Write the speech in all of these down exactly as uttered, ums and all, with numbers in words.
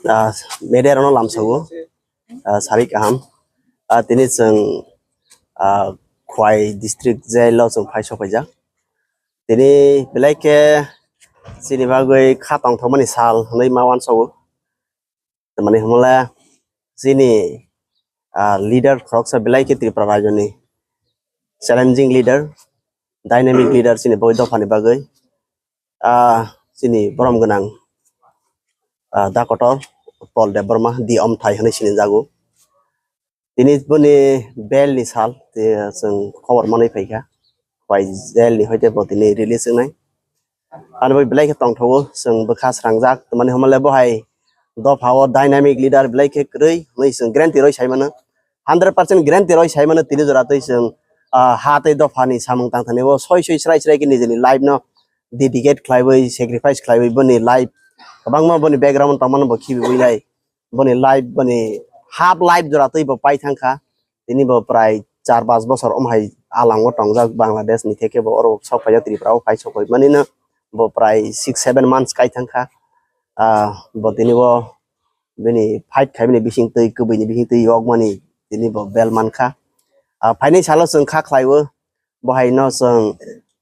Ah, media rokno lamsao, ah, sari kaham. Ah, tini chwng, ah, Khwai district jail o chwng phai sokphaijak. Tini belai khe chini bagwi kha tongthokmani sal hwnwi ma uansukgo. Tamani hwnmale chini, ah, leader khoroksa belai khe Tripura rajyoni challenging leader, dynamic leader chini boi dophani bagwi. Ah, chini borom gwnang, ah, da kotor Paul Debbarma di omthai hwnwi sinijago. Tini boni bail ni sal, te chwng khobor manwi phaikha, bai jail ni hoite bo tini release wngnai. Ani bai belai khe tongthogo, chwng bwkha srangjak, tamani hwnmale bo hai dopha o dynamic leader belai khe kwrwi hwnwi chwng guarantee rwi sai mano, hundred percent guarantee rwi sai mano. Tini jora twi chwng, ah, ha tei dopha ni samung tang thani o soi soi srai srai khe nijini life no dedicate khlaiwi, sacrifice khlaiwi boni life kwbangma boni background tongmano bo khibiwi lai. Boni life, boni half life jora twi bo pai thang kha. Tini bo prai char pas bosor om hai alang o tongjak Bangladesh ni, theke bo oro sok phaijak Tripura o phai sok pai mani no bo prai six seven months kai thang kha. Ah, bo tini bo bini fight khai bini bising twi, kwbwi ni bising twi yok mani tini bo bail man kha. Ah, phainai salo chwng kha khlai o. Bo hai no chwng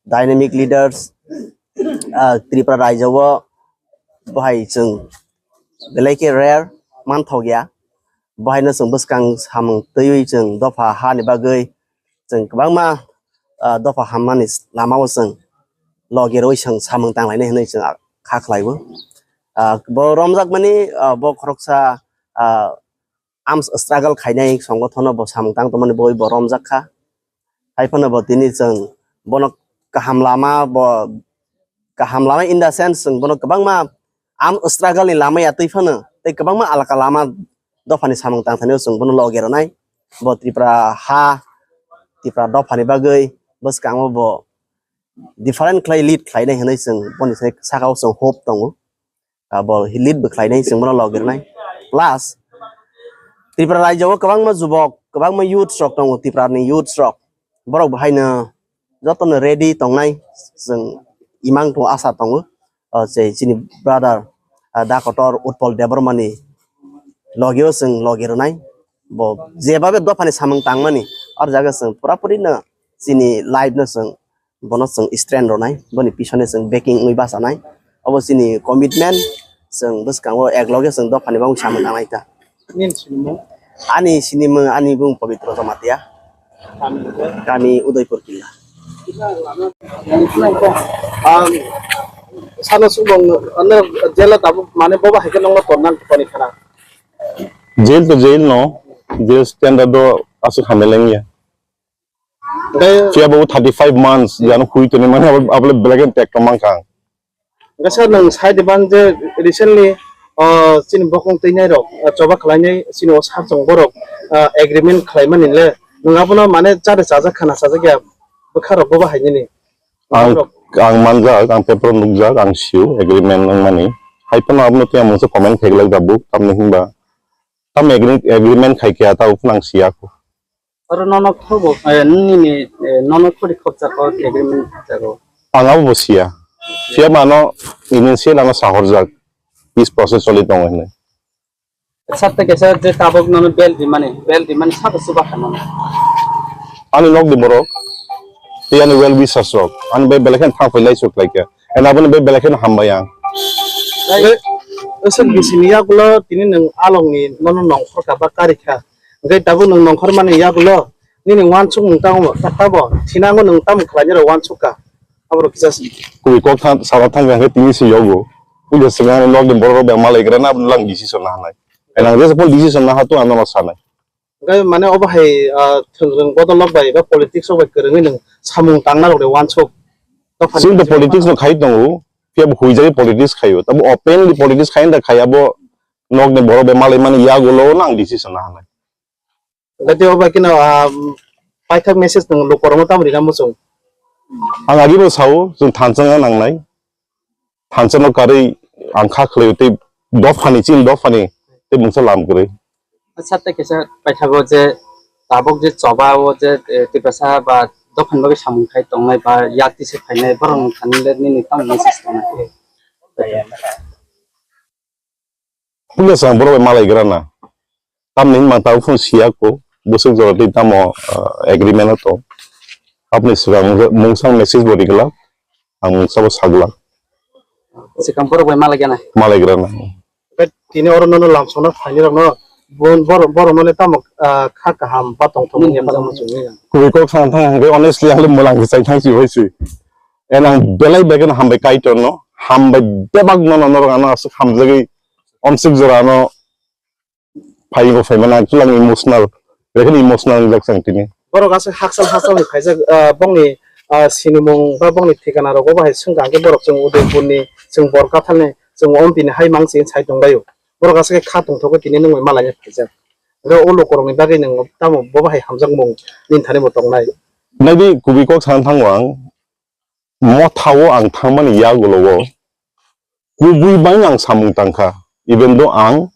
dynamic leaders, ah, Tripura rajya o bo hai chwng belai khe rare manthok ya. Bo hai no chwng bwskang samung twiwi chwng dopha ha ni bagwi chwng kwbangma, ah, dopha hammani lama o chwng logi rwi chwng samung tang lainai hwnwi chwng kha khlai o. Ah, bo romjak mani, ah, bo khoroksa, ah, arms struggle khainai songothono bo samung tang tongmani boi bo romjak kha. Hai phano bo tini chwng bono kaham lama bo, kaham lama in the sense chwng bono kwbangma arm struggle ni lama ya twi phano tei kwbangma alaka lama dophani samung tang thani chwng bono logi rwnai. Bo Tripura ha, Tripura dophani bagwi bwskango bo different khlai lead khlainai hwnwi chwng boni saka o chwng hope tongo. Abo lead bwkhlainai chwng bono logirnai. Plus, Tripura rajyo o kwbangma jubok, kwbangma youths rok tongo, Tripura ni youths rok. Borok bo haino jotono ready tongnai, chwng imang tongo, asa tongo. O, je chini brother, ah, Da Kotor Utpal Debbarma ni logi o chwng logi rwnai. Bo jebabe dophani samung tangmani, o jaga chwng pura puri no chini life no chwng bono chwng strength rwnai, boni pisone chwng backing wngwi bachanai. Obo chini commitment, chwng bwskango ekloge chwng dophani bagwi samung tangnai ta. Nini sinimung? Ani sinimung, ani bung Pabitra Jamatia. Kami Udaipur Killa. Ang sana subong ano jela tabuk mane boba haikhe nongno torna toni khana. Jail to jail no, jail standard do aswk hamya lengya. Phiya bo thirty five months jano hui toni mane abo, abo le black and black tong mankha. Hwnkhe sir, nwng sai de bang je recently, o, chini bokhong twinai rok, o, choba khlainai chini o sar chong borok, o, agreement khlaimani le nwng abono mane chade chajak khana chajak ya bwkha rok boba hai nini. Ang, ang manjak, ang paper o nukjak, ang sio agreement wngmani. Hai phano abono tei ang mungsa comment khailak jabuk, tamni hinba tam agree-, agreement khai khe ta phano ang siya kho. Oro nono khobo, eh, nini, eh, nono khori khopjak o agreement jago. Ang abo bo siya. Siya mano initial ano sahorjak. Peace process choli tongo hinwi. Sir, tei kaisa je tabuk nono bail di mani, bail di mani sabo chuba kha nono. Ani nok di borok. tei ani well wishers rok, ani bai belai kheno thang phai lai su khlai kha, and aboni bai belai kheno hambai ang. Aswk bisini yagulo tini nwng alongni nono nongkhor kha ba kari kha, hwnkhe tabuk nwng nongkhor mani yagulo nini uansuk nwng tamo tabo thinango nwng tamo khlainai rok uansuk kha, aborok kisa si. Kubui kok tha-, sana thang kha hwnkhe tini se yogo. Puila swkang ani nokni borok rok bai malai gra na, aboni lang decision na hanai. And ang jesa phone decision na ha to ano no sanai. Hwnkhe mane obo hai, ah, thwngrwng bodolrok bai ba politics rok bai kwrwngwi nwng samung tangna rok de uansuk. Chwng to politics no khai tongo, phiya bo huijagwi politics khaio. Tabo openly politics khai da khai abo nokni borok bai malai mani yagulo no ang decision na hanai. Hwnkhe tei obo khe no, ah, paithak message nwng lukorokno tamo rina muchung? Ang agi bo sao, chwng thansa wngna nangnai. Thansa no karwi ang kha khlaio tei dophani, chini dophani tei mungsa lam kwrwi. Acha, tei kaisa paithago je tabuk je choba o je, eh, Tiprasa ba dophani bagwi samung khai tongnai ba yak tise phainai borok ni thani le nini tamo message tongnai? Puila swkang borok bai malai gra na. Tamni hinma tabuk phano siya ko, bwswk jora tei tamo, ah, agreement o tong. Aboni swkang mungsa message bo ri glak, ang mungsa bo sa glak. Swkang borok bai malai gana. Malai gra na. Tei tini oro nono lamsokna phainai rokno bon-, borok, borok nole tamo, ah, kha kaham ba tongthok wngya masa muchungwi. Kubui kok sana thang hwnkhe honestly ang le mwlang khe chai thang si hoi si. And ang belai belai kheno hambai Kaitor no, hambai bebak no, no, norok ano aswk hamjagwi omswk jora ano phaio phaimani ang twlang emotional, belai kheno emotional wngjak chang tini. Borok aswk hakchal hakchal ni khaijak, ah, bongni, ah, sinimung ba bongni thikana rogo bahai swngkha hwnkhe borok chwng Udaipur ni, chwng Borkathal ni, chwng Ompi ni hai mang chini sai tonglaio. Borok aswk khe kha tongthok khe tini nwng bai malai khaijak. Hwnkhe o lukurok ni bagwi nwng tamo bo bahai hamjakmung nini thani bo tongnai? Naidi kubui kok sana thango ang. Motha o ang thangmani yagulo o kubui bai ang samung tangkha, even though ang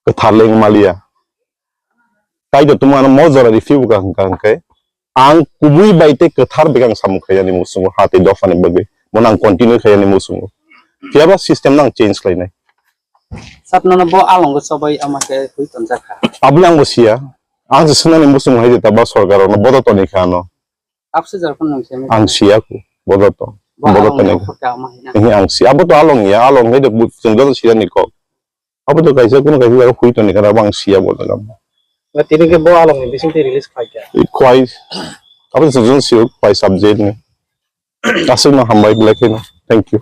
kwthar le wng maliya. Kaitor tongmano mo jora ri phibu ka hwnkha hwnkhe ang kubui bai tei kwthar bai ang samung khaiyani muchungo ha tei dophani bagwi, bono ang continue khaiyani muchungo. Phiyaba system no ang change khlainai. Sat nono bo alongo chobai ama khe hui tonjak kha. Aboni ang bo siya. Ang se swngnani muchungo hai jeta ba sorkar rokno bodo toni kha ano. Abse jar phano nang siyami. Ang siya ko, bodo to. Bo bodo along to ni nang. Kha ma hina. Ini ang siya, abo to along ya, along hai de bu-, chwng joto siya ni kok. Abo to kaisa kuno kaisa jaga hui to ni kana, abo ang siya bodo kam. Na tini ke bo along ni bising te release khai kya? Kwai, abo to chwng joto siya, kwai subject ni. Aswk no hambai belai kheno. Thank you.